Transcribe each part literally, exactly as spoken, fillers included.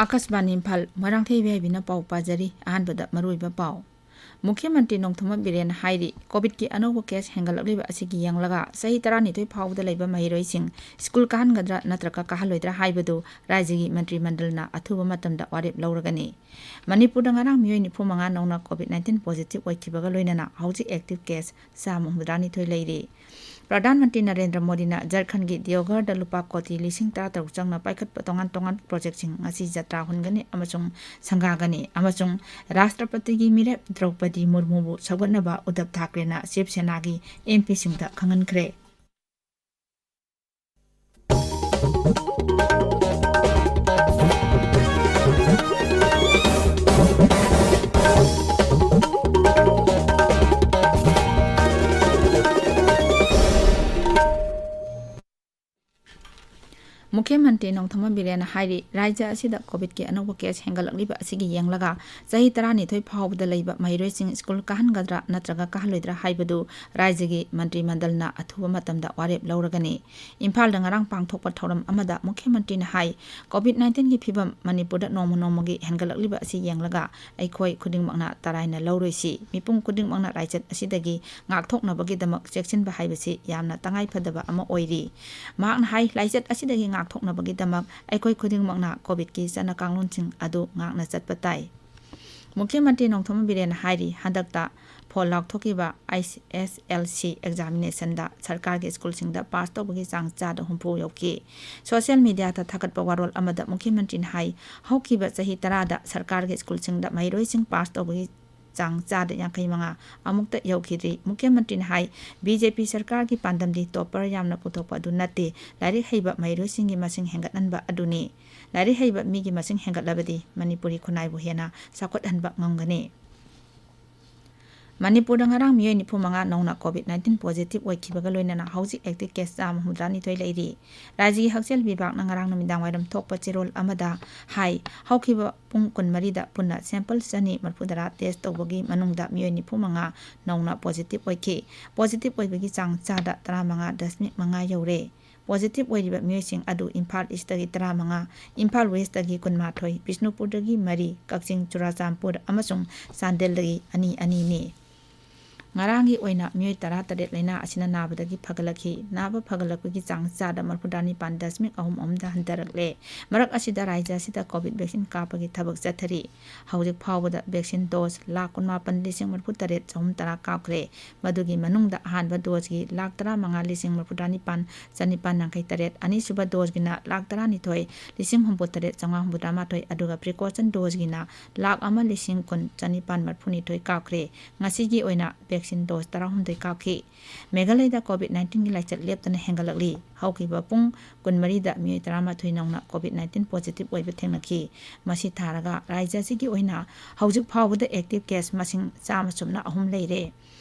ꯑꯀꯥꯁꯕꯥꯅꯤ ꯏꯝꯐꯥꯜ, ꯃꯣꯏꯔꯥꯡꯊꯦꯝ ꯏꯕꯦꯕꯤꯅ ꯄꯥꯎ ꯄꯥꯖꯔꯤ꯫ ꯑꯍꯥꯟꯕꯗ ꯃꯔꯨꯑꯣꯏꯕ ꯄꯥꯎ꯫ ꯃꯨꯈ꯭ꯌ ꯃꯟꯇ꯭ꯔꯤ ꯅꯣꯡꯊꯣꯝꯕꯝ ꯕꯤꯔꯦꯟꯅ ꯍꯥꯏꯔꯤ, ꯀꯣꯚꯤꯗꯀꯤ ꯑꯅꯧꯕ ꯀꯦꯁ ꯍꯦꯟꯒꯠꯂꯛꯂꯤꯕ ꯑꯁꯤꯒꯤ ꯌꯦꯡꯂꯒ ꯆꯍꯤ ꯇꯔꯥꯅꯤꯊꯣꯏ ꯐꯥꯎꯕꯗ ꯂꯩꯕ ꯃꯍꯩꯔꯣꯏꯁꯤꯡ ꯁ꯭ꯀꯨꯜ ꯀꯥꯍꯟꯒꯗ꯭ꯔꯥ ꯅꯠꯇ꯭ꯔꯒ ꯀꯥꯍꯜꯂꯣꯏꯗ꯭ꯔꯥ ꯍꯥꯏꯕꯗꯨ ꯔꯥꯖ꯭ꯌꯒꯤ ꯃꯟꯇ꯭ꯔꯤ ꯃꯟꯗꯜꯅ ꯑꯊꯨꯕ ꯃꯇꯝꯗ ꯋꯥꯔꯦꯞ ꯂꯧꯔꯒꯅꯤ꯫ ꯃꯅꯤꯄꯨꯔꯗ ꯉꯔꯥꯡ ꯃꯤꯑꯣꯏ ꯅꯤꯐꯨ ꯃꯉꯥ ꯅꯧꯅ ꯀꯣꯚꯤꯗ ꯅꯥꯏꯟꯇꯤꯟ ꯄꯣꯖꯤꯇꯤꯚ ꯑꯣꯏꯈꯤꯕꯒ ꯂꯣꯏꯅꯅ ꯍꯧꯖꯤꯛ ꯑꯦꯛꯇꯤꯚ ꯀꯦꯁ ꯆꯥꯝꯃ ꯍꯨꯝꯐꯨꯇꯔꯥ ꯅꯤꯊꯣꯏ ꯂꯩꯔꯤ꯫ ꯄ꯭ꯔꯙꯥꯟ ꯃꯟꯇ꯭ꯔꯤ ꯅꯔꯦꯟꯗ꯭ꯔ ꯃꯣꯗꯤꯅ ꯖꯔꯈꯟꯒꯤ ꯗꯤꯌꯣꯘꯔꯗ ꯂꯨꯄꯥ ꯀꯣꯇꯤ ꯂꯤꯁꯤꯡ ꯇꯔꯥ ꯇꯔꯨꯛ ꯆꯪꯅ ꯄꯥꯏꯈꯠꯄ ꯇꯣꯉꯥꯟ ꯇꯣꯉꯥꯟꯕ ꯄ꯭ꯔꯣꯖꯦꯛꯁꯤꯡ ꯉꯁꯤ ꯖꯇ꯭ꯔꯥ ꯍꯨꯟꯒꯅꯤ ꯑꯃꯁꯨꯡ ꯁꯪꯒꯥꯒꯅꯤ ꯑꯃꯁꯨꯡ ꯔꯥꯁꯇ꯭ꯔꯄꯇꯤꯒꯤ ꯃꯤꯔꯦꯞ ꯗ꯭ꯔꯧꯄꯗꯤ ꯃꯨꯔꯃꯨꯕꯨ ꯁꯧꯒꯠꯅꯕ ꯎꯗꯙꯕ ꯊꯥꯀ꯭ꯔꯦꯅ ꯁꯤꯕ ꯁꯦꯅꯥꯒꯤ ꯑꯦꯝ ꯄꯤꯁꯤꯡꯗ ꯈꯪꯍꯟꯈ꯭ꯔꯦ꯫ ꯃꯨꯈ꯭ꯌ ꯃꯟꯇ꯭ꯔꯤ ꯅꯣꯡꯊꯣꯝꯕꯝ ꯕꯤꯔꯦꯟꯅ ꯍꯥꯏꯔꯤ, ꯔꯥꯖ꯭ꯌ ꯑꯁꯤꯗ ꯀꯣꯚꯤꯗꯀꯤ ꯑꯅꯧꯕ ꯀꯦꯁ ꯍꯦꯟꯒꯠꯂꯛꯂꯤꯕ ꯑꯁꯤꯒꯤ ꯌꯦꯡꯂꯒ ꯆꯍꯤ ꯇꯔꯥꯅꯤꯊꯣꯏ ꯐꯥꯎꯕꯗ ꯂꯩꯕ ꯃꯍꯩꯔꯣꯏꯁꯤꯡ ꯁ꯭ꯀꯨꯜ ꯀꯥꯍꯟꯒꯗ꯭ꯔꯥ ꯅꯠꯇ꯭ꯔꯒ ꯀꯥꯍꯜꯂꯣꯏꯗ꯭ꯔꯥ ꯍꯥꯏꯕꯗꯨ ꯔꯥꯖ꯭ꯌꯒꯤ ꯃꯟꯇ꯭ꯔꯤ ꯃꯟꯗꯜꯅ ꯑꯊꯨꯕ ꯃꯇꯝꯗ ꯋꯥꯔꯦꯞ ꯂꯧꯔꯒꯅꯤ꯫ ꯏꯝꯐꯥꯜꯗ ꯉꯔꯥꯡ ꯄꯥꯡꯊꯣꯛꯄ ꯊꯧꯔꯝ ꯑꯃꯗ ꯃꯨꯈ꯭ꯌ ꯃꯟꯇ꯭ꯔꯤꯅ ꯍꯥꯏ, ꯀꯣꯚꯤꯗ ꯅꯥꯏꯟꯇꯤꯟꯒꯤ ꯐꯤꯚꯝ ꯃꯅꯤꯄꯨꯔꯗ ꯅꯣꯡꯃ ꯅꯣꯡꯃꯒꯤ ꯍꯦꯟꯒꯠꯂꯛꯂꯤꯕ ꯑꯁꯤ ꯌꯦꯡꯂꯒ ꯑꯩꯈꯣꯏ ꯈꯨꯗꯤꯡꯃꯛꯅ ꯇꯔꯥꯏꯅ ꯂꯧꯔꯣꯏꯁꯤ꯫ ꯃꯤꯄꯨꯝ ꯈꯨꯗꯤꯡꯃꯛꯅ ꯂꯥꯏꯆꯠ ꯑꯁꯤꯗꯒꯤ ꯉꯥꯛꯊꯣꯛꯅꯕꯒꯤꯗꯃꯛ ꯆꯦꯛꯁꯤꯟꯕ ꯍꯥꯏꯕꯁꯤ ꯌꯥꯝꯅ ꯇꯉꯥꯏꯐꯗꯕ ꯑꯃ ꯑꯣꯏꯔꯤ꯫ ꯃꯍꯥꯛꯅ ꯍꯥꯏ, ꯂꯥꯏꯆꯠ ꯑꯁꯤꯗꯒꯤ ꯉꯥꯛꯊꯣꯛꯅꯕꯒꯤꯗꯃꯛ ꯑꯩꯈꯣꯏ ꯈꯨꯗꯤꯡꯃꯛꯅ ꯀꯣꯚꯤꯗꯀꯤ ꯆꯠꯅ ꯀꯥꯡꯂꯣꯟꯁꯤꯡ ꯑꯗꯨ ꯉꯥꯛꯅ ꯆꯠꯄ ꯇꯥꯏ꯫ ꯃꯨꯈ꯭ꯌ ꯃꯟꯇ꯭ꯔꯤ ꯅꯣꯡꯊꯣꯝꯕꯝ ꯕꯤꯔꯦꯟꯅ ꯍꯥꯏꯔꯤ, ꯍꯟꯗꯛꯇ ꯐꯣꯜ ꯂꯥꯎꯊꯣꯛꯈꯤꯕ ꯑꯩꯆ ꯑꯦꯁ ꯑꯦꯜ ꯁꯤ ꯑꯦꯛꯖꯥꯃꯤꯅꯦꯁꯟꯗ ꯁꯔꯀꯥꯔꯒꯤ ꯁ꯭ꯀꯨꯜꯁꯤꯡꯗ ꯄꯥꯁ ꯇꯧꯕꯒꯤ ꯆꯥꯡ ꯆꯥꯗ ꯍꯨꯝꯐꯨ ꯌꯧꯈꯤ꯫ ꯁꯣꯁꯤꯌꯦꯜ ꯃꯤꯗꯤꯌꯥꯗ ꯊꯥꯒꯠꯄ ꯋꯥꯔꯣꯜ ꯑꯃꯗ ꯃꯨꯈ꯭ꯌ ꯃꯟꯇ꯭ꯔꯤꯅ ꯍꯥꯏ, ꯍꯧꯈꯤꯕ ꯆꯍꯤ ꯇꯔꯥꯗ ꯁꯔꯀꯥꯔꯒꯤ ꯁ꯭ꯀꯨꯜꯁꯤꯡꯗ ꯃꯍꯩꯔꯣꯏꯁꯤꯡ ꯄꯥꯁ ꯇꯧꯕꯒꯤ ꯆꯥꯡ ꯆꯥꯗ ꯌꯥꯡꯈꯩ ꯃꯉꯥ ꯑꯃꯨꯛꯇ ꯌꯧꯈꯤꯗ꯭ꯔꯤ꯫ ꯃꯨꯈ꯭ꯌ ꯃꯟꯇ꯭ꯔꯤꯅ ꯍꯥꯏ, ꯕꯤ ꯖꯦ ꯄꯤ ꯁꯔꯀꯥꯔꯒꯤ ꯄꯥꯟꯗꯝꯗꯤ ꯇꯣꯞꯄꯔ ꯌꯥꯝꯅ ꯄꯨꯊꯣꯛꯄ ꯑꯗꯨ ꯅꯠꯇꯦ, ꯂꯥꯏꯔꯤꯛ ꯍꯩꯕ ꯃꯍꯩꯔꯣꯏꯁꯤꯡꯒꯤ ꯃꯁꯤꯡ ꯍꯦꯟꯒꯠꯍꯟꯕ ꯑꯗꯨꯅꯤ꯫ ꯂꯥꯏꯔꯤꯛ ꯍꯩꯕ ꯃꯤꯒꯤ ꯃꯁꯤꯡ ꯍꯦꯟꯒꯠꯂꯕꯗꯤ ꯃꯅꯤꯄꯨꯔꯤ ꯈꯨꯟꯅꯥꯏꯕꯨ ꯍꯦꯟꯅ ꯆꯥꯎꯈꯠꯍꯟꯕ ꯉꯝꯒꯅꯤ꯫ ꯃꯅꯤꯄꯨꯔꯗ ꯉꯔꯥꯡ ꯃꯤꯑꯣꯏ ꯅꯤꯐꯨ ꯃꯉꯥ ꯅꯧꯅ ꯀꯣꯚꯤꯗ ꯅꯥꯏꯟꯇꯤꯟ ꯄꯣꯖꯤꯇꯤꯚ ꯑꯣꯏꯈꯤꯕꯒ ꯂꯣꯏꯅꯅ ꯍꯧꯖꯤꯛ ꯑꯦꯛꯇꯤꯚ ꯀꯦꯁ ꯆꯥꯝꯃ ꯍꯨꯝꯐꯨꯇꯔꯥ ꯅꯤꯊꯣꯏ ꯂꯩꯔꯤ꯫ ꯔꯥꯖ꯭ꯌꯒꯤ ꯍꯛꯁꯦꯜ ꯕꯤꯚꯥꯒꯅ ꯉꯔꯥꯡ ꯅꯨꯃꯤꯗꯥꯡ ꯋꯥꯏꯔꯝ ꯊꯣꯛꯄ ꯆꯦꯔꯣꯜ ꯑꯃꯗ ꯍꯥꯏ, ꯍꯧꯈꯤꯕ ꯄꯨꯡ ꯀꯨꯟꯃꯔꯤꯗ ꯄꯨꯟꯅ ꯁꯦꯝꯄꯜ ꯆꯅꯤ ꯃꯔꯤꯐꯨꯇꯔꯥ ꯇꯦꯁ ꯇꯧꯕꯒꯤ ꯃꯅꯨꯡꯗ ꯃꯤꯑꯣꯏ ꯅꯤꯐꯨ ꯃꯉꯥ ꯅꯧꯅ ꯄꯣꯖꯤꯇꯤꯚ ꯑꯣꯏꯈꯤ꯫ ꯄꯣꯖꯤꯇꯤꯚ ꯑꯣꯏꯕꯒꯤ ꯆꯥꯡ ꯆꯥꯗ ꯇꯔꯥꯃꯉꯥ ꯗꯁꯃꯤꯛ ꯃꯉꯥ ꯌꯧꯔꯦ꯫ positive ꯑꯣꯏꯔꯤꯕ ꯃꯤꯑꯣꯏꯁꯤꯡ ꯑꯗꯨ ꯏꯝꯐꯥꯜ ꯏꯁꯇꯒꯤ ꯇꯔꯥꯃꯉꯥ, ꯏꯝꯐꯥꯜ ꯋꯦꯁꯇꯒꯤ ꯀꯨꯟꯃꯥꯊꯣꯏ, ꯕꯤꯁꯅꯨꯄꯨꯔꯗꯒꯤ ꯃꯔꯤ, ꯀꯛꯆꯤꯡ, ꯆꯨꯔꯥꯆꯥꯟꯄꯨꯔ ꯑꯃꯁꯨꯡ ꯆꯥꯟꯗꯦꯜꯗꯒꯤ ꯑꯅꯤ ꯑꯅꯤꯅꯤ꯫ ꯉꯔꯥꯡꯒꯤ ꯑꯣꯏꯅ ꯃꯤꯑꯣꯏ ꯇꯔꯥꯇꯔꯦꯠ ꯂꯥꯏꯅꯥ ꯑꯁꯤꯅ ꯅꯥꯕꯗꯒꯤ ꯐꯒꯠꯂꯛꯈꯤ꯫ ꯅꯥꯕ ꯐꯒꯠꯂꯛꯄꯒꯤ ꯆꯥꯡ ꯆꯥꯗ ꯃꯔꯤꯐꯨꯇꯔꯥ ꯅꯤꯄꯥꯟ ꯗꯁꯃꯤꯛ ꯑꯍꯨꯝ ꯑꯍꯨꯝꯗ ꯍꯟꯊꯔꯛꯂꯦ꯫ ꯃꯔꯛ ꯑꯁꯤꯗ ꯔꯥꯖ꯭ꯌ ꯑꯁꯤꯗ ꯀꯣꯚꯤꯗ ꯚꯦꯛꯁꯤꯟ ꯀꯥꯞꯄꯒꯤ ꯊꯕꯛ ꯆꯠꯊꯔꯤ꯫ ꯍꯧꯖꯤꯛ ꯐꯥꯎꯕꯗ ꯚꯦꯛꯁꯤꯟ ꯗꯣꯁ ꯂꯥꯈ ꯀꯨꯟꯃꯥꯄꯟ ꯂꯤꯁꯤꯡ ꯃꯔꯤꯐꯨꯇꯔꯦꯠ ꯆꯍꯨꯝ ꯇꯔꯥ ꯀꯥꯞꯈ꯭ꯔꯦ꯫ ꯃꯗꯨꯒꯤ ꯃꯅꯨꯡꯗ ꯑꯍꯥꯟꯕ ꯗꯣꯁꯀꯤ ꯂꯥꯈ ꯇꯔꯥꯃꯉꯥ ꯂꯤꯁꯤꯡ ꯃꯔꯤꯐꯨꯇꯔꯥ ꯅꯤꯄꯥꯟ ꯆꯅꯤꯄꯥꯟ ꯌꯥꯡꯈꯩ ꯇꯔꯦꯠ, ꯑꯅꯤꯁꯨꯕ ꯗꯣꯁꯀꯤꯅ ꯂꯥꯈ ꯇꯔꯥꯅꯤꯊꯣꯏ ꯂꯤꯁꯤꯡ ꯍꯨꯝꯐꯨꯇꯔꯦꯠ ꯆꯥꯝꯃꯉꯥ ꯍꯨꯝꯐꯨꯇꯔꯥ ꯃꯥꯊꯣꯏ, ꯑꯗꯨꯒ ꯄ꯭ꯔꯤꯀꯣꯁꯟ ꯗꯣꯁꯀꯤꯅ ꯂꯥꯈ ꯑꯃ ꯂꯤꯁꯤꯡ ꯀꯨꯟ ꯆꯅꯤꯄꯥꯟ ꯃꯔꯤꯐꯨꯅꯤꯊꯣꯏ ꯀꯥꯞꯈ꯭ꯔꯦ꯫ ꯉꯁꯤꯒꯤ ꯑꯣꯏꯅ ꯚꯦꯛꯁꯤꯟ ꯗꯣꯁ ꯇꯔꯥꯍꯨꯝꯗꯣꯏ ꯀꯥꯞꯈꯤ꯫ ꯃꯦꯘꯥꯂꯌꯗ ꯀꯣꯚꯤꯗ ꯅꯥꯏꯟꯇꯤꯟꯒꯤ ꯂꯥꯏꯆꯠ ꯂꯦꯞꯇꯅ ꯍꯦꯟꯒꯠꯂꯛꯂꯤ꯫ ꯍꯧꯈꯤꯕ ꯄꯨꯡ ꯀꯨꯟꯃꯔꯤꯗ ꯃꯤꯑꯣꯏ ꯇꯔꯥꯃꯥꯊꯣꯏ ꯅꯧꯅ ꯀꯣꯚꯤꯗ ꯅꯥꯏꯟꯇꯤꯟ ꯄꯣꯖꯤꯇꯤꯚ ꯑꯣꯏꯕ ꯊꯦꯡꯅꯈꯤ꯫ ꯃꯁꯤ ꯊꯥꯔꯒ ꯔꯥꯖ꯭ꯌ ꯑꯁꯤꯒꯤ ꯑꯣꯏꯅ ꯍꯧꯖꯤꯛ ꯐꯥꯎꯕꯗ ꯑꯦꯛꯇꯤꯚ ꯀꯦꯁ ꯃꯁꯤꯡ ꯆꯥꯝꯃ ꯆꯨꯞꯅ ꯑꯍꯨꯝ ꯂꯩꯔꯦ꯫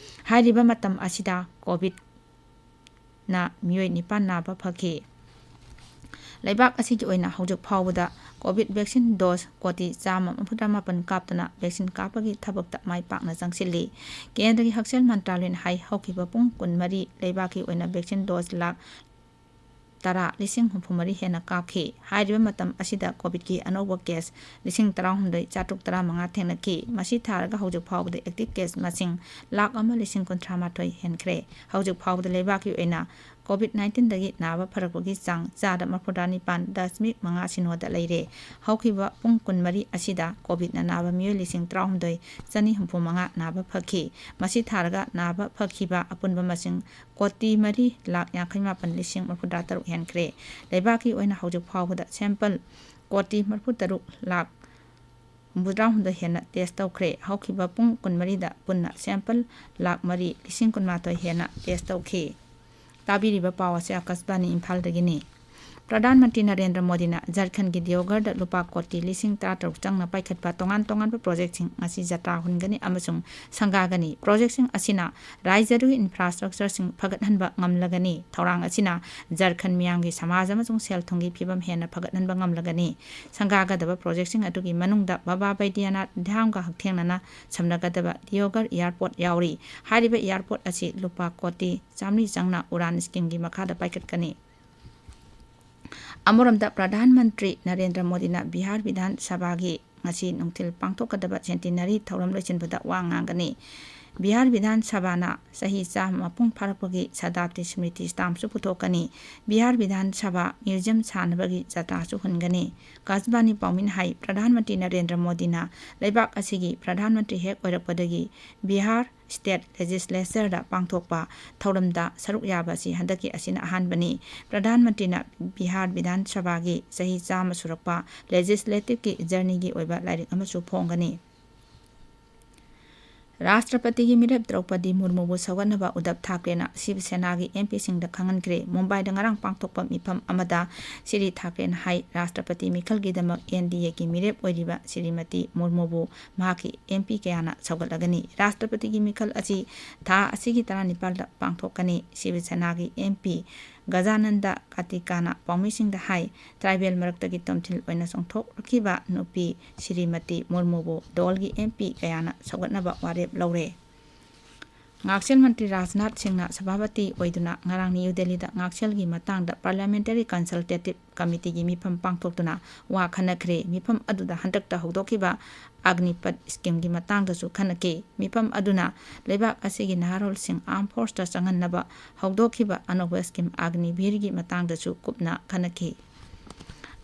ꯍꯥꯏꯔꯤꯕ ꯃꯇꯝ ꯑꯁꯤꯗ ꯀꯣꯚꯤꯗꯅ ꯃꯤꯑꯣꯏ ꯅꯤꯄꯥꯟ ꯅꯥꯕ ꯐꯈꯤ꯫ ꯂꯩꯕꯥꯛ ꯑꯁꯤꯒꯤ ꯑꯣꯏꯅ ꯍꯧꯖꯤꯛ ꯐꯥꯎꯕꯗ ꯀꯣꯚꯤꯗ ꯚꯦꯛꯁꯤꯟ ꯗꯣꯁ ꯀꯣꯇꯤ ꯆꯥꯝꯃ ꯃꯔꯤꯐꯨꯇꯔꯥ ꯃꯥꯄꯟ ꯀꯥꯞꯇꯨꯅ ꯚꯦꯛꯁꯤꯟ ꯀꯥꯞꯄꯒꯤ ꯊꯕꯛꯇ ꯃꯥꯏ ꯄꯥꯛꯅ ꯆꯪꯁꯤꯜꯂꯤ꯫ ꯀꯦꯟꯗ꯭ꯔꯒꯤ ꯍꯛꯁꯦꯜ ꯃꯟꯇ꯭ꯔꯥꯂꯌꯅ ꯍꯥꯏ, ꯍꯧꯈꯤꯕ ꯄꯨꯡ ꯀꯨꯟꯃꯔꯤ ꯂꯩꯕꯥꯛꯀꯤ ꯑꯣꯏꯅ ꯚꯦꯛꯁꯤꯟ ꯗꯣꯁ ꯂꯥꯈ ꯇꯔꯥ ꯂꯤꯁꯤꯡ ꯍꯨꯝꯐꯨꯃꯔꯤ ꯍꯦꯟꯅ ꯀꯥꯞꯈꯤ꯫ ꯍꯥꯏꯔꯤꯕ ꯃꯇꯝ ꯑꯁꯤꯗ ꯀꯣꯚꯤꯗꯀꯤ ꯑꯅꯧꯕ ꯀꯦꯁ ꯂꯤꯁꯤꯡ ꯇꯔꯥꯍꯨꯝꯗꯣꯏ ꯆꯥꯇ꯭ꯔꯨꯛ ꯇꯔꯥꯃꯉꯥ ꯊꯦꯡꯅꯈꯤ꯫ ꯃꯁꯤ ꯊꯥꯔꯒ ꯍꯧꯖꯤꯛ ꯐꯥꯎꯕꯗ ꯑꯦꯛꯇꯤꯚ ꯀꯦꯁ ꯃꯁꯤꯡ ꯂꯥꯈ ꯑꯃ ꯂꯤꯁꯤꯡ ꯀꯨꯟꯊ꯭ꯔꯥ ꯃꯥꯊꯣꯏ ꯍꯦꯟꯈ꯭ꯔꯦ꯫ ꯍꯧꯖꯤꯛ ꯐꯥꯎꯕꯗ ꯂꯩꯕꯥꯛꯀꯤ ꯑꯣꯏꯅ ꯀꯣꯚꯤꯗ ꯅꯥꯏꯟꯇꯤꯟꯗꯒꯤ ꯅꯥꯕ ꯐꯔꯛꯄꯒꯤ ꯆꯥꯡ ꯆꯥꯗ ꯃꯔꯤꯐꯨꯇꯔꯥ ꯅꯤꯄꯥꯟ ꯗꯁꯃꯤꯛ ꯃꯉꯥ ꯁꯤꯅꯣꯗ ꯂꯩꯔꯦ꯫ ꯍꯧꯈꯤꯕ ꯄꯨꯡ ꯀꯨꯟꯃꯔꯤ ꯑꯁꯤꯗ ꯀꯣꯚꯤꯗꯅ ꯅꯥꯕ ꯃꯤꯑꯣꯏ ꯂꯤꯁꯤꯡ ꯇꯔꯥꯍꯨꯝꯗꯣꯏ ꯆꯅꯤ ꯍꯨꯝꯐꯨ ꯃꯉꯥ ꯅꯥꯕ ꯐꯈꯤ꯫ ꯃꯁꯤ ꯊꯥꯔꯒ ꯅꯥꯕ ꯐꯈꯤꯕ ꯑꯄꯨꯟꯕ ꯃꯁꯤꯡ ꯀꯣꯇꯤ ꯃꯔꯤ ꯂꯥꯈ ꯌꯥꯡꯈꯩ ꯃꯥꯄꯟ ꯂꯤꯁꯤꯡ ꯃꯔꯤꯐꯨꯇꯔꯥ ꯇꯔꯨꯛ ꯍꯦꯟꯈ꯭ꯔꯦ꯫ ꯂꯩꯕꯥꯛꯀꯤ ꯑꯣꯏꯅ ꯍꯧꯖꯤꯛ ꯐꯥꯎꯕꯗ ꯁꯦꯝꯄꯜ ꯀꯣꯇꯤ ꯃꯔꯤꯐꯨꯇꯔꯨꯛ ꯂꯥꯈ ꯍꯨꯝꯐꯨꯇꯔꯥꯍꯨꯝꯗꯣꯏ ꯍꯦꯟꯅ ꯇꯦꯁ ꯇꯧꯈ꯭ꯔꯦ꯫ ꯍꯧꯈꯤꯕ ꯄꯨꯡ ꯀꯨꯟꯃꯔꯤꯗ ꯄꯨꯟꯅ ꯁꯦꯝꯄꯜ ꯂꯥꯈ ꯃꯔꯤ ꯂꯤꯁꯤꯡ ꯀꯨꯟꯃꯥꯊꯣꯏ ꯍꯦꯟꯅ ꯇꯦꯁ ꯇꯧꯈꯤ꯫ ꯇꯥꯕꯤꯔꯤꯕ ꯄꯥꯎ ꯑꯁꯤ ꯑꯀꯥꯁꯕꯥꯅꯤ ꯏꯝꯐꯥꯜꯗꯒꯤꯅꯤ꯫ ꯄ꯭ꯔꯙꯥꯟ ꯃꯟꯇ꯭ꯔꯤ ꯅꯔꯦꯟꯗ꯭ꯔ ꯃꯣꯗꯤꯅ ꯖꯔꯈꯟꯒꯤ ꯗꯤꯌꯣꯒꯔꯗ ꯂꯨꯄꯥ ꯀꯣꯇꯤ ꯂꯤꯁꯤꯡ ꯇꯔꯥꯇꯔꯨꯛ ꯆꯪꯅ ꯄꯥꯏꯈꯠꯄ ꯇꯣꯉꯥꯟ ꯇꯣꯉꯥꯟꯕ ꯄ꯭ꯔꯣꯖꯦꯛꯁꯤꯡ ꯉꯁꯤ ꯖꯇ꯭ꯔꯥ ꯍꯨꯟꯒꯅꯤ ꯑꯃꯁꯨꯡ ꯁꯪꯒꯥꯒꯅꯤ꯫ ꯄ꯭ꯔꯣꯖꯦꯛꯁꯤꯡ ꯑꯁꯤꯅ ꯔꯥꯖ꯭ꯌ ꯑꯗꯨꯒꯤ ꯏꯟꯐ꯭ꯔꯥꯁ꯭ꯇ꯭ꯔꯛꯆꯔꯁꯤꯡ ꯐꯒꯠꯍꯟꯕ ꯉꯝꯂꯒꯅꯤ꯫ ꯊꯧꯔꯥꯡ ꯑꯁꯤꯅ ꯖꯔꯈꯟ ꯃꯤꯌꯥꯝꯒꯤ ꯁꯃꯥꯖ ꯑꯃꯁꯨꯡ ꯁꯦꯜ ꯊꯨꯝꯒꯤ ꯐꯤꯕꯝ ꯍꯦꯟꯅ ꯐꯒꯠꯍꯟꯕ ꯉꯝꯂꯒꯅꯤ꯫ ꯁꯪꯒꯥꯒꯗꯕ ꯄ꯭ꯔꯣꯖꯦꯛꯁꯤꯡ ꯑꯗꯨꯒꯤ ꯃꯅꯨꯡꯗ ꯕꯕꯥ ꯕꯩꯗ꯭ꯌꯅꯥꯊ ꯙꯥꯝꯒ ꯍꯛꯊꯦꯡꯅꯅ ꯁꯝꯅꯒꯗꯕ ꯗꯤꯌꯣꯒꯔ ꯑꯦꯌꯔꯄꯣꯔꯠ ꯌꯥꯎꯔꯤ꯫ ꯍꯥꯏꯔꯤꯕ ꯑꯦꯌꯔꯄꯣꯔꯠ ꯑꯁꯤ ꯂꯨꯄꯥ ꯀꯣꯇꯤ ꯆꯥꯃꯔꯤ ꯆꯪꯅ ꯎꯔꯥꯟ ꯁ꯭ꯀꯤꯝꯒꯤ ꯃꯈꯥꯗ ꯄꯥꯏꯈꯠꯀꯅꯤ꯫ ꯑꯃꯔꯣꯝꯗ, ꯄ꯭ꯔꯙꯥꯟ ꯃꯟꯇ꯭ꯔꯤ ꯅꯔꯦꯟꯗ꯭ꯔ ꯃꯣꯗꯤꯅ ꯕꯤꯍꯥꯔ ꯕꯤꯙꯥꯟ ꯁꯚꯥꯒꯤ ꯉꯁꯤ ꯅꯨꯡꯊꯤꯜ ꯄꯥꯡꯊꯣꯛꯀꯗꯕ ꯁꯦꯟꯇꯤꯅꯔꯤ ꯊꯧꯔꯝ ꯂꯣꯏꯁꯤꯟꯕꯗ ꯋꯥ ꯉꯥꯡꯒꯅꯤ꯫ ꯕꯤꯍꯥꯔ ꯕꯤꯙꯥꯟ ꯁꯚꯥꯅ ꯆꯍꯤ ꯆꯥꯝꯃ ꯃꯄꯨꯡ ꯐꯥꯔꯛꯄꯒꯤ ꯁꯇꯥꯕꯗꯤ ꯁ꯭ꯃ꯭ꯔꯤꯇꯤ ꯁ꯭ꯇꯥꯝꯁꯨ ꯄꯨꯊꯣꯛꯀꯅꯤ꯫ ꯕꯤꯍꯥꯔ ꯕꯤꯙꯥꯟ ꯁꯚꯥ ꯃ꯭ꯌꯨꯖꯤꯌꯝ ꯁꯥꯅꯕꯒꯤ ꯖꯇ꯭ꯔꯥꯁꯨ ꯍꯨꯟꯒꯅꯤ꯫ ꯑꯀꯥꯁꯕꯥꯅꯤ ꯄꯥꯎꯃꯤꯅ ꯍꯥꯏ, ꯄ꯭ꯔꯙꯥꯟ ꯃꯟꯇ꯭ꯔꯤ ꯅꯔꯦꯟꯗ꯭ꯔ ꯃꯣꯗꯤꯅ ꯂꯩꯕꯥꯛ ꯑꯁꯤꯒꯤ ꯄ꯭ꯔꯙꯥꯟ ꯃꯟꯇ꯭ꯔꯤ ꯍꯦꯛ ꯑꯣꯏꯔꯛꯄꯗꯒꯤ ꯕꯤꯍꯥꯔ ꯁ꯭ꯇꯦꯠ ꯂꯦꯖꯤꯁꯂꯦꯆꯔꯗ ꯄꯥꯡꯊꯣꯛꯄ ꯊꯧꯔꯝꯗ ꯁꯔꯨꯛ ꯌꯥꯕ ꯑꯁꯤ ꯍꯟꯗꯛꯀꯤ ꯑꯁꯤꯅ ꯑꯍꯥꯟꯕꯅꯤ꯫ ꯄ꯭ꯔꯙꯥꯟ ꯃꯟꯇ꯭ꯔꯤꯅ ꯕꯤꯍꯥꯔ ꯕꯤꯙꯥꯟ ꯁꯚꯥꯒꯤ ꯆꯍꯤ ꯆꯥꯝꯃ ꯁꯨꯔꯛꯄ ꯂꯦꯖꯤꯁꯂꯦꯇꯤꯚꯀꯤ ꯖꯔꯅꯤꯒꯤ ꯑꯣꯏꯕ ꯂꯥꯏꯔꯤꯛ ꯑꯃꯁꯨ ꯐꯣꯡꯒꯅꯤ꯫ ꯔꯥꯁꯇ꯭ꯔꯄꯇꯤꯒꯤ ꯃꯤꯔꯦꯞ ꯗ꯭ꯔꯧꯄꯗꯤ ꯃꯨꯔꯃꯨꯕꯨ ꯁꯧꯒꯠꯅꯕ ꯎꯗꯞ ꯊꯥꯀ꯭ꯔꯦꯅ ꯁꯤꯕ ꯁꯦꯅꯥꯒꯤ ꯑꯦꯝ ꯄꯤꯁꯤꯡꯗ ꯈꯪꯍꯟꯈ꯭ꯔꯦ꯫ ꯃꯨꯝꯕꯥꯏꯗ ꯉꯔꯥꯡ ꯄꯥꯡꯊꯣꯛꯄ ꯃꯤꯐꯝ ꯑꯃꯗ ꯁꯤꯔꯤ ꯊꯥꯀ꯭ꯔꯦꯅ ꯍꯥꯏ, ꯔꯥꯁꯇ꯭ꯔꯄꯇꯤ ꯃꯤꯈꯜꯒꯤꯗꯃꯛ ꯑꯦꯟ ꯗꯤ ꯑꯦꯒꯤ ꯃꯤꯔꯦꯞ ꯑꯣꯏꯔꯤꯕ ꯁꯤꯔꯤꯃꯇꯤ ꯃꯨꯔꯃꯨꯕꯨ ꯃꯍꯥꯛꯀꯤ ꯑꯦꯝ ꯄꯤ ꯀꯌꯥꯅ ꯁꯧꯒꯠꯂꯒꯅꯤ꯫ ꯔꯥꯁꯇ꯭ꯔꯄꯇꯤꯒꯤ ꯃꯤꯈꯜ ꯑꯁꯤ ꯊꯥ ꯑꯁꯤꯒꯤ ꯇꯔꯥꯅꯤꯄꯥꯜꯗ ꯄꯥꯡꯊꯣꯛꯀꯅꯤ꯫ ꯁꯤꯕ ꯁꯦꯅꯥꯒꯤ ꯑꯦꯝ ꯄꯤ ꯒꯖꯥꯅꯟꯗ ꯀꯥꯇꯤꯀꯥꯅ ꯄꯥꯎꯃꯤꯁꯤꯡꯗ ꯍꯥꯏ, ꯇ꯭ꯔꯥꯏꯕꯦꯜ ꯃꯔꯛꯇꯒꯤ ꯇꯣꯝꯊꯤꯜ ꯑꯣꯏꯅ ꯆꯣꯡꯊꯣꯛꯂꯛꯈꯤꯕ ꯅꯨꯄꯤ ꯁꯤꯔꯤꯃꯇꯤ ꯃꯨꯔꯃꯨꯕꯨ ꯗꯣꯜꯒꯤ ꯑꯦꯝ ꯄꯤ ꯀꯌꯥꯅ ꯁꯧꯒꯠꯅꯕ ꯋꯥꯔꯦꯞ ꯂꯧꯔꯦ꯫ ꯉꯥꯛꯁꯦꯜ ꯃꯟꯇ꯭ꯔꯤ ꯔꯥꯖꯅꯥꯊ ꯁꯤꯡꯅ ꯁꯚꯥꯄꯇꯤ ꯑꯣꯏꯗꯨꯅ ꯉꯔꯥꯡ ꯅ꯭ꯌꯨ ꯗꯦꯜꯂꯤꯗ ꯉꯥꯛꯁꯦꯜꯒꯤ ꯃꯇꯥꯡꯗ ꯄꯥꯔꯂꯤꯌꯥꯃꯦꯟꯇꯔꯤ ꯀꯟꯁꯜꯇꯦꯇꯤꯚ ꯀꯃꯤꯇꯤꯒꯤ ꯃꯤꯐꯝ ꯄꯥꯡꯊꯣꯛꯇꯨꯅ ꯋꯥ ꯈꯟꯅꯈ꯭ꯔꯦ꯫ ꯃꯤꯐꯝ ꯑꯗꯨꯗ ꯍꯟꯗꯛꯇ ꯍꯧꯗꯣꯛꯈꯤꯕ ꯑꯒꯅꯤꯄꯠ ꯁ꯭ꯀꯤꯝꯒꯤ ꯃꯇꯥꯡꯗꯁꯨ ꯈꯟꯅꯈꯤ꯫ ꯃꯤꯐꯝ ꯑꯗꯨꯅ ꯂꯩꯕꯥꯛ ꯑꯁꯤꯒꯤ ꯅꯍꯥꯔꯣꯜꯁꯤꯡ ꯑꯥꯔꯝ ꯐꯣꯔꯁꯇ ꯆꯪꯍꯟꯅꯕ ꯍꯧꯗꯣꯛꯈꯤꯕ ꯑꯅꯧꯕ ꯁ꯭ꯀꯤꯝ ꯑꯒꯅꯤꯚꯤꯔꯒꯤ ꯃꯇꯥꯡꯗꯁꯨ ꯀꯨꯞꯅ ꯈꯟꯅꯈꯤ꯫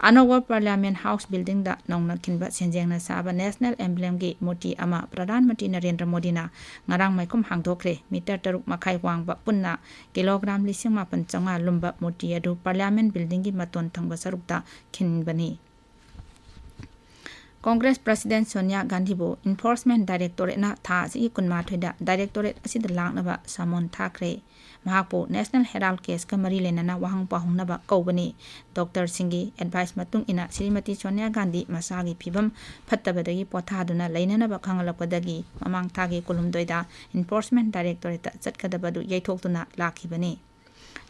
ꯑꯅꯧꯕ ꯄꯥꯔꯂꯤꯌꯥꯃꯦꯟ ꯍꯥꯎꯁ ꯕꯤꯜꯗꯤꯡꯗ ꯅꯧꯅ ꯈꯤꯟꯕ ꯁꯦꯟꯖꯦꯡꯅ ꯁꯥꯕ ꯅꯦꯁꯅꯦꯜ ꯑꯦꯝꯕ꯭ꯂꯦꯝꯒꯤ ꯃꯨꯔꯇꯤ ꯑꯃ ꯄ꯭ꯔꯙꯥꯟ ꯃꯟꯇ꯭ꯔꯤ ꯅꯔꯦꯟꯗ꯭ꯔ ꯃꯣꯗꯤꯅ ꯉꯔꯥꯡ ꯃꯥꯏꯈꯨꯝ ꯍꯥꯡꯗꯣꯛꯈ꯭ꯔꯦ꯫ ꯃꯤꯇꯔ ꯇꯔꯨꯛ ꯃꯈꯥꯏ ꯋꯥꯡꯕ, ꯄꯨꯟꯅ ꯀꯤꯂꯣꯒ꯭ꯔꯥꯝ ꯂꯤꯁꯤꯡ ꯃꯥꯄꯟ ꯆꯥꯝꯃꯉꯥ ꯂꯨꯝꯕ ꯃꯨꯔꯇꯤ ꯑꯗꯨ ꯄꯥꯔꯂꯤꯌꯥꯃꯦꯟ ꯕꯤꯜꯗꯤꯡꯒꯤ ꯃꯇꯣꯟ ꯊꯪꯕ ꯁꯔꯨꯛꯇ ꯈꯤꯟꯕꯅꯤ꯫ ꯀꯣꯡꯒ꯭ꯔꯦꯁ ꯄ꯭ꯔꯁꯤꯗꯦꯟ ꯁꯣꯅꯤꯌꯥ ꯒꯥꯟꯙꯤꯕꯨ ꯏꯟꯐꯣꯔꯁꯃꯦꯟ ꯗꯥꯏꯔꯦꯛꯇꯣꯔꯦꯠꯅ ꯊꯥ ꯑꯁꯤꯒꯤ ꯀꯨꯟꯃꯥꯊꯣꯏꯗ ꯗꯥꯏꯔꯦꯛꯇꯣꯔꯦꯠ ꯑꯁꯤꯗ ꯂꯥꯛꯅꯕ ꯁꯃꯣꯟ ꯊꯥꯈ꯭ꯔꯦ꯫ ꯃꯍꯥꯛꯄꯨ ꯅꯦꯁꯅꯦꯜ ꯍꯦꯔꯥꯜꯗ ꯀꯦꯁꯀ ꯃꯔꯤ ꯂꯩꯅꯅ ꯋꯥꯍꯪ ꯄꯥꯎꯍꯪꯅꯕ ꯀꯧꯕꯅꯤ꯫ ꯗꯣꯛꯇꯔꯁꯤꯡꯒꯤ ꯑꯦꯗꯚꯥꯏꯁ ꯃꯇꯨꯡ ꯏꯟꯅ ꯁ꯭ꯔꯤꯃꯇꯤ ꯁꯣꯅꯤꯌꯥ ꯒꯥꯟꯙꯤ ꯃꯁꯥꯒꯤ ꯐꯤꯕꯝ ꯐꯠꯇꯕꯗꯒꯤ ꯄꯣꯊꯥꯗꯨꯅ ꯂꯩꯅꯅꯕ ꯈꯪꯍꯜꯂꯛꯄꯗꯒꯤ ꯃꯃꯥꯡ ꯊꯥꯒꯤ ꯀꯨꯟꯍꯨꯝꯗꯣꯏꯗ ꯏꯟꯐꯣꯔꯁꯃꯦꯟ ꯗꯥꯏꯔꯦꯛꯇꯣꯔꯦꯠꯇ ꯆꯠꯀꯗꯕꯗꯨ ꯌꯩꯊꯣꯛꯇꯨꯅ ꯂꯥꯛꯈꯤꯕꯅꯤ꯫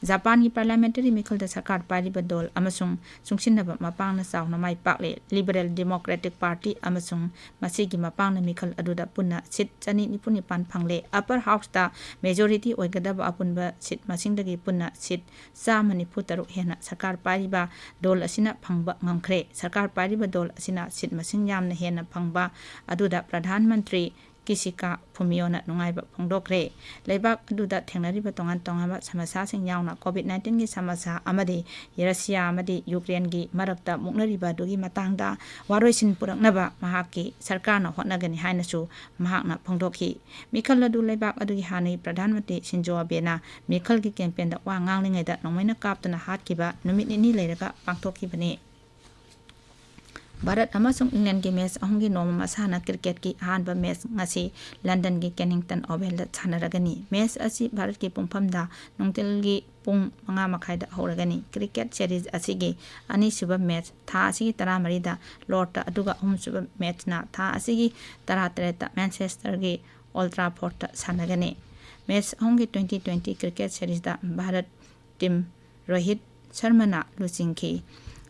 ꯖꯄꯥꯟꯒꯤ ꯄꯥꯔꯂꯤꯌꯥꯃꯦꯟꯇꯔꯤ ꯃꯤꯈꯜꯗ ꯁꯔꯀꯥꯔ ꯄꯥꯏꯔꯤꯕ ꯗꯣꯜ ꯑꯃꯁꯨꯡ ꯆꯨꯡꯁꯤꯟꯅꯕ ꯃꯄꯥꯡꯅ ꯆꯥꯎꯅ ꯃꯥꯏ ꯄꯥꯛꯂꯦ꯫ ꯂꯤꯕꯔꯦꯜ ꯗꯦꯃꯣꯀ꯭ꯔꯦꯇꯤꯛ ꯄꯥꯔꯇꯤ ꯑꯃꯁꯨꯡ ꯃꯁꯤꯒꯤ ꯃꯄꯥꯡꯅ ꯃꯤꯈꯜ ꯑꯗꯨꯗ ꯄꯨꯟꯅ ꯁꯤꯠ ꯆꯅꯤ ꯅꯤꯐꯨ ꯅꯤꯄꯥꯟ ꯐꯪꯂꯦ꯫ ꯑꯄꯔ ꯍꯥꯎꯁꯇ ꯃꯦꯖꯣꯔꯤꯇꯤ ꯑꯣꯏꯒꯗꯕ ꯑꯄꯨꯟꯕ ꯁꯤꯠ ꯃꯁꯤꯡꯗꯒꯤ ꯄꯨꯟꯅ ꯁꯤꯠ ꯆꯥꯝꯃ ꯅꯤꯐꯨ ꯇꯔꯨꯛ ꯍꯦꯟꯅ ꯁꯔꯀꯥꯔ ꯄꯥꯏꯔꯤꯕ ꯗꯣꯜ ꯑꯁꯤꯅ ꯐꯪꯕ ꯉꯝꯈ꯭ꯔꯦ꯫ ꯁꯔꯀꯥꯔ ꯄꯥꯏꯔꯤꯕ ꯗꯣꯜ ꯑꯁꯤꯅ ꯁꯤꯠ ꯃꯁꯤꯡ ꯌꯥꯝꯅ ꯍꯦꯟꯅ ꯐꯪꯕ ꯑꯗꯨꯗ ꯄ꯭ꯔꯙꯥꯟ ꯃꯟꯇ꯭ꯔꯤ ꯀꯤꯁꯤꯀꯥ ꯐꯨꯃꯤꯌꯣꯅ ꯅꯨꯡꯉꯥꯏꯕ ꯐꯣꯡꯗꯣꯛꯈ꯭ꯔꯦ꯫ ꯂꯩꯕꯥꯛ ꯑꯗꯨꯗ ꯊꯦꯡꯅꯔꯤꯕ ꯇꯣꯉꯥꯟ ꯇꯣꯉꯥꯟꯕ ꯁꯃꯁ꯭ꯌꯥꯁꯤꯡ ꯌꯥꯎꯅ ꯀꯣꯚꯤꯗ ꯅꯥꯏꯟꯇꯤꯟꯒꯤ ꯁꯃꯁ꯭ꯌꯥ ꯑꯃꯗꯤ ꯔꯁꯤꯌꯥ ꯑꯃꯗꯤ ꯌꯨꯀ꯭ꯔꯦꯟꯒꯤ ꯃꯔꯛꯇ ꯃꯨꯛꯅꯔꯤꯕ ꯑꯗꯨꯒꯤ ꯃꯇꯥꯡꯗ ꯋꯥꯔꯣꯏꯁꯤꯟ ꯄꯨꯔꯛꯅꯕ ꯃꯍꯥꯛꯀꯤ ꯁꯔꯀꯥꯔꯅ ꯍꯣꯠꯅꯒꯅꯤ ꯍꯥꯏꯅꯁꯨ ꯃꯍꯥꯛꯅ ꯐꯣꯡꯗꯣꯛꯈꯤ꯫ ꯃꯤꯈꯜ ꯑꯗꯨ ꯂꯩꯕꯥꯛ ꯑꯗꯨꯒꯤ ꯍꯥꯟꯅꯒꯤ ꯄ꯭ꯔꯙꯥꯟ ꯃꯟꯇ꯭ꯔꯤ ꯁꯤꯟꯖꯣ ꯑꯕꯦꯅ ꯃꯤꯈꯜꯒꯤ ꯀꯦꯝꯄꯦꯟꯗ ꯋꯥ ꯉꯥꯡꯂꯤꯉꯩꯗ ꯅꯣꯡꯃꯩꯅ ꯀꯥꯞꯇꯨꯅ ꯍꯥꯠꯈꯤꯕ ꯅꯨꯃꯤꯠ ꯅꯤꯅꯤ ꯂꯩꯔꯒ ꯄꯥꯡꯊꯣꯛꯈꯤꯕꯅꯤ꯫ ꯚꯥꯔꯠ ꯑꯃꯁꯨꯡ ꯏꯪꯂꯦꯟꯒꯤ ꯃꯦꯆ ꯑꯍꯨꯝꯒꯤ ꯅꯣꯡꯃ ꯃꯁꯥꯟꯅ ꯀ꯭ꯔꯤꯀꯦꯠꯀꯤ ꯑꯍꯥꯟꯕ ꯃꯦꯆ ꯉꯁꯤ ꯂꯟꯗꯟꯒꯤ ꯀꯦꯅꯤꯡꯇꯟ ꯑꯣꯚꯦꯜꯗ ꯁꯥꯟꯅꯔꯒꯅꯤ꯫ ꯃꯦꯆ ꯑꯁꯤ ꯚꯥꯔꯠꯀꯤ ꯄꯨꯡꯐꯝꯗ ꯅꯨꯡꯊꯤꯜꯒꯤ ꯄꯨꯡ ꯃꯉꯥ ꯃꯈꯥꯏꯗ ꯍꯧꯔꯒꯅꯤ꯫ ꯀ꯭ꯔꯤꯀꯦꯠ ꯁꯦꯔꯤꯖ ꯑꯁꯤꯒꯤ ꯑꯅꯤꯁꯨꯕ ꯃꯦꯆ ꯊꯥ ꯑꯁꯤꯒꯤ ꯇꯔꯥꯃꯔꯤꯗ ꯂꯣꯔꯗꯇ, ꯑꯗꯨꯒ ꯑꯍꯨꯝꯁꯨꯕ ꯃꯦꯆꯅ ꯊꯥ ꯑꯁꯤꯒꯤ ꯇꯔꯥꯇꯔꯦꯠꯇ ꯃꯦꯟꯆꯦꯁꯇꯔꯒꯤ ꯑꯣꯜ ꯇ꯭ꯔꯥꯐꯣꯔꯗꯇ ꯁꯥꯟꯅꯒꯅꯤ꯫ ꯃꯦꯆ ꯑꯍꯨꯝꯒꯤ ꯇ꯭ꯋꯦꯟꯇꯤ ꯇ꯭ꯋꯦꯟꯇꯤ ꯀ꯭ꯔꯤꯀꯦꯠ ꯁꯦꯔꯤꯖꯗ ꯚꯥꯔꯠ ꯇꯤꯝ ꯔꯣꯍꯤꯠ ꯁꯔꯃꯅ ꯂꯨꯆꯤꯡꯈꯤ꯫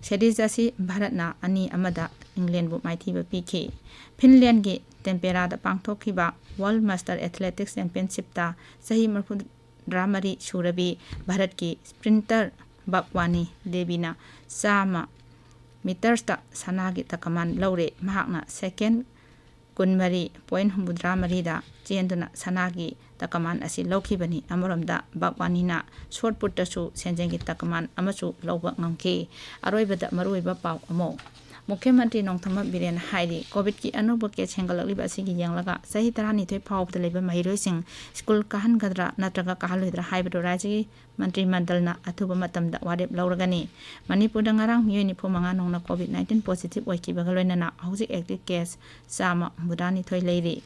ꯁꯦꯔꯤꯖ ꯑꯁꯤ ꯚꯥꯔꯠꯅ ꯑꯅꯤ ꯑꯃꯗ ꯏꯪꯂꯦꯟꯕꯨ ꯃꯥꯏꯊꯤꯕ ꯄꯤꯈꯤ꯫ ꯐꯤꯟꯂꯦꯟꯒꯤ ꯇꯦꯝꯄꯦꯔꯥꯗ ꯄꯥꯡꯊꯣꯛꯈꯤꯕ ꯋꯥꯔꯜꯗ ꯃꯥꯁꯇꯔ ꯑꯦꯊꯂꯦꯇꯤꯛꯁ ꯆꯦꯝꯄꯤꯌꯟꯁꯤꯞꯇ ꯆꯍꯤ ꯃꯔꯤꯐꯨꯇꯔꯥꯃꯔꯤ ꯁꯨꯔꯕꯤ ꯚꯥꯔꯠꯀꯤ ꯁ꯭ꯄ꯭ꯔꯤꯟꯇꯔ ꯕꯛꯋꯥꯅꯤ ꯗꯦꯕꯤꯅ ꯆꯥꯝꯃ ꯃꯤꯇꯔꯁꯇ ꯁꯅꯥꯒꯤ ꯇꯀꯃꯥꯟ ꯂꯧꯔꯦ꯫ ꯃꯍꯥꯛꯅ ꯁꯦꯀꯦꯟ ꯀꯨꯟꯃꯔꯤ ꯄꯣꯏꯟ ꯍꯨꯝꯐꯨꯇꯔꯥꯃꯔꯤꯗ ꯆꯦꯟꯗꯨꯅ ꯁꯅꯥꯒꯤ ꯇꯀꯃꯥꯟ ꯑꯁꯤ ꯂꯧꯈꯤꯕꯅꯤ꯫ ꯑꯃꯔꯣꯝꯗ ꯕꯛꯋꯥꯅꯤꯅ ꯁꯣꯠ ꯄꯨꯠꯇꯁꯨ ꯁꯦꯟꯖꯦꯡꯒꯤ ꯇꯀꯃꯥꯟ ꯑꯃꯁꯨ ꯂꯧꯕ ꯉꯝꯈꯤ꯫ ꯑꯔꯣꯏꯕꯗ ꯃꯔꯨꯑꯣꯏꯕ ꯄꯥꯎ ꯑꯃꯨꯛ꯫ ꯃꯨꯈ꯭ꯌ ꯃꯟꯇ꯭ꯔꯤ ꯅꯣꯡꯊꯣꯝꯕꯝ ꯕꯤꯔꯦꯟꯅ ꯍꯥꯏꯔꯤ, ꯀꯣꯚꯤꯗꯀꯤ ꯑꯅꯧꯕ ꯀꯦꯁ ꯍꯦꯟꯒꯠꯂꯛꯂꯤꯕ ꯑꯁꯤꯒꯤ ꯌꯦꯡꯂꯒ ꯆꯍꯤ ꯇꯔꯥꯅꯤꯊꯣꯏ ꯐꯥꯎꯕꯗ ꯂꯩꯕ ꯃꯍꯩꯔꯣꯏꯁꯤꯡ ꯁ꯭ꯀꯨꯜ ꯀꯥꯍꯟꯒꯗ꯭ꯔꯥ ꯅꯠꯇ꯭ꯔꯒ ꯀꯥꯍꯜꯂꯣꯏꯗ꯭ꯔꯥ ꯍꯥꯏꯕꯗꯨ ꯔꯥꯖ꯭ꯌꯒꯤ ꯃꯟꯇ꯭ꯔꯤ ꯃꯟꯗꯜꯅ ꯑꯊꯨꯕ ꯃꯇꯝꯗ ꯋꯥꯔꯦꯞ ꯂꯧꯔꯒꯅꯤ꯫ ꯃꯅꯤꯄꯨꯔꯗ ꯉꯔꯥꯡ ꯃꯤꯑꯣꯏ ꯅꯤꯐꯨ ꯃꯉꯥ ꯅꯧꯅ ꯀꯣꯚꯤꯗ ꯅꯥꯏꯟꯇꯤꯟ ꯄꯣꯖꯤꯇꯤꯚ ꯑꯣꯏꯈꯤꯕꯒ ꯂꯣꯏꯅꯅ ꯍꯧꯖꯤꯛ ꯑꯦꯛꯇꯤꯚ ꯀꯦꯁ ꯆꯥꯝꯃ ꯍꯨꯝꯐꯨꯇꯔꯥꯅꯤꯊꯣꯏ ꯂꯩꯔꯤ꯫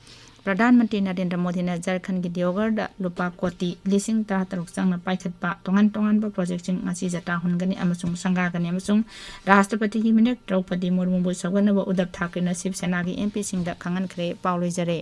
ꯄ꯭ꯔꯙꯥꯟ ꯃꯟꯇ꯭ꯔꯤ ꯅꯔꯦꯟꯗ꯭ꯔ ꯃꯣꯗꯤꯅ ꯖꯔꯈꯟꯒꯤ ꯗꯤꯌꯣꯒꯔꯗ ꯂꯨꯄꯥ ꯀꯣꯇꯤ ꯂꯤꯁꯤꯡ ꯇꯔꯥꯇꯔꯨꯛ ꯆꯪꯅ ꯄꯥꯏꯈꯠꯄ ꯇꯣꯉꯥꯟ ꯇꯣꯉꯥꯟꯕ ꯄ꯭ꯔꯣꯖꯦꯛꯁꯤꯡ ꯉꯁꯤ ꯖꯇꯥ ꯍꯨꯟꯒꯅꯤ ꯑꯃꯁꯨꯡ ꯁꯪꯒꯥꯒꯅꯤ ꯑꯃꯁꯨꯡ ꯔꯥꯁꯇ꯭ꯔꯄꯇꯤꯒꯤ ꯃꯤꯅꯦꯠ ꯗ꯭ꯔꯧꯄꯗꯤ ꯃꯨꯔꯃꯨꯕꯨ ꯁꯧꯒꯠꯅꯕ ꯎꯗꯕ ꯊꯥꯀ꯭ꯔꯦꯅ ꯁꯤꯕ ꯁꯦꯅꯥꯒꯤ ꯑꯦꯝ ꯄꯤꯁꯤꯡꯗ ꯈꯪꯍꯟꯈ꯭ꯔꯦ꯫ ꯄꯥꯎ ꯂꯣꯏꯖꯔꯦ꯫